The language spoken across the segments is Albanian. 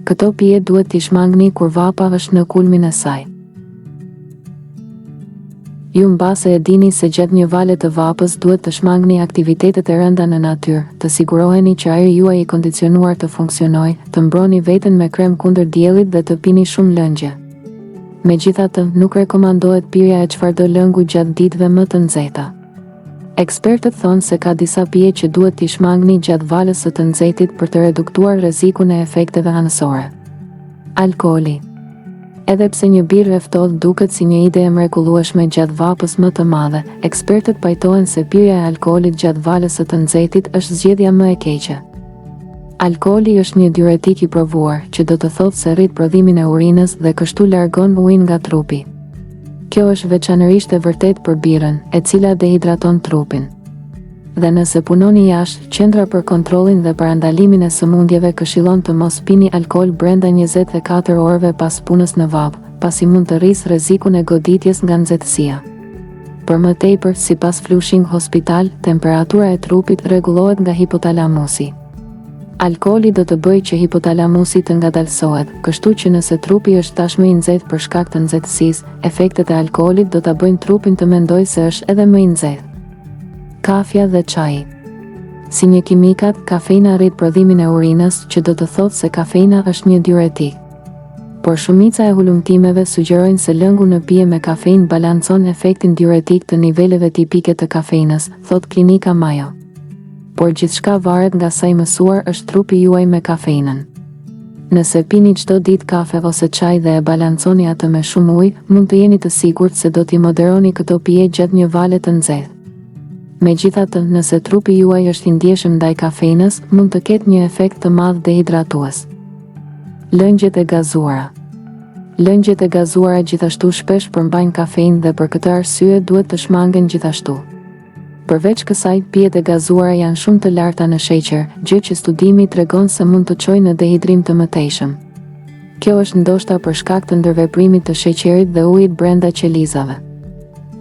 Këto pije duhet t'i shmangni kur vapa është në kulmin e saj. Ju mbase e dini se gjatë një vale të vapës duhet të shmangni aktivitetet e rënda në natyrë, të siguroheni që ajri juaj i kondicionuar të funksionojë, të mbroni veten me krem kundër diellit dhe të pini shumë lëngje. Megjithatë, nuk rekomandohet pirja e çfarëdo lëngu gjatë ditëve më të nxehta. Ekspertët thonë se ka disa pije që duhet t'i shmangni gjatë valës së të nxehtit për të reduktuar rrezikun e efekteve anësore. Alkooli. Edhe pse një birrë e ftohtë duket si një ide e mrekullueshme gjatë vapës më të madhe, ekspertët pajtohen se pirja e alkoolit gjatë valës së të nxehtit është zgjedhja më e keqe. Alkooli është një diuretik i provuar, që do të thotë se rrit prodhimin e urinës dhe kështu largon ujin nga trupi. Kjo është veçanërisht e vërtetë për birrën, e cila dehidraton trupin. Dhe nëse punoni jashtë, Qendra për Kontrollin dhe Parandalimin e Sëmundjeve këshillon të mos pini alkool brenda 24 orëve pas punës në vapë, pasi mund të rrisë rrezikun e goditjes nga nxehtësia. Për më tepër, sipas Flushing Hospital, temperatura e trupit rregullohet nga hipotalamusi. Alkooli do të bëjë që hipotalamusi të ngadalësohet, kështu që nëse trupi është tashmë i nxehtë për shkak të nxehtësisë, efektet e alkoolit do ta bëjnë trupin të mendojë se është edhe më i nxehtë. Kafja dhe çaji. Si një kimikat, kafeina rrit prodhimin e urinës, që do të thotë se kafeina është një diuretik. Por shumica e hulumtimeve sugjerojnë se lëngu në pije me kafeinë balancon efektin diuretik të niveleve tipike të kafeinës, thotë klinika Mayo. Por gjithçka varet nga sa i mësuar është trupi juaj me kafeinën. Nëse pini çdo ditë kafe ose çaj dhe e balanconi atë me shumë ujë, mund të jeni të sigurt se do t'i moderoni këto pije gjatë një vale të nxehtë. Megjithatë, nëse trupi juaj është i ndjeshëm ndaj kafeinës, mund të ketë një efekt të madh dehidratues. Lëngjet e gazuara. Lëngjet e gazuara gjithashtu shpesh përmbajnë kafeinë dhe për këtë arsye duhet të shmangen gjithashtu. Përveç kësaj, pijet e gazuara janë shumë të larta në sheqer, gjë që studimi tregon se mund të çojë në dehidrim të mëtejshëm. Kjo është ndoshta për shkak të ndërveprimit të sheqerit dhe ujit brenda qelizave.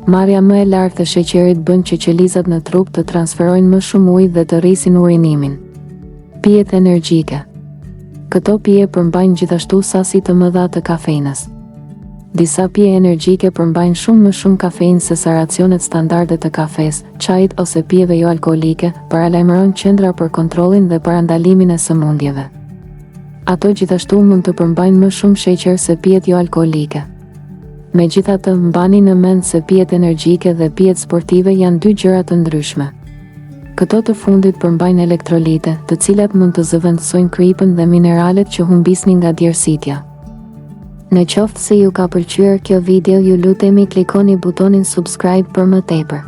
Marrja më e lartë e sheqerit bën që qelizat në trup të transferojnë më shumë ujë dhe të rrisin urinimin. Pijet energjike. Këto pije përmbajnë gjithashtu sasi të mëdha të kafeinës. Disa pije energjike përmbajnë shumë më shumë kafeinë sesa racionet standarde të kafesë, çajit ose pijeve joalkoolike, paralajmëron Qendra për Kontrollin dhe Parandalimin e Sëmundjeve. Ato gjithashtu mund të përmbajnë më shumë sheqer se pijet joalkoolike. Megjithatë, mbani në mend se pijet energjike dhe pijet sportive janë dy gjëra të ndryshme. Këto të fundit përmbajnë elektrolite, të cilat mund të zëvendësojnë kripën dhe mineralet që humbisni nga djersitja. Në qoftë se ju ka pëlqyer kjo video ju lutemi klikoni butonin subscribe për më tepër.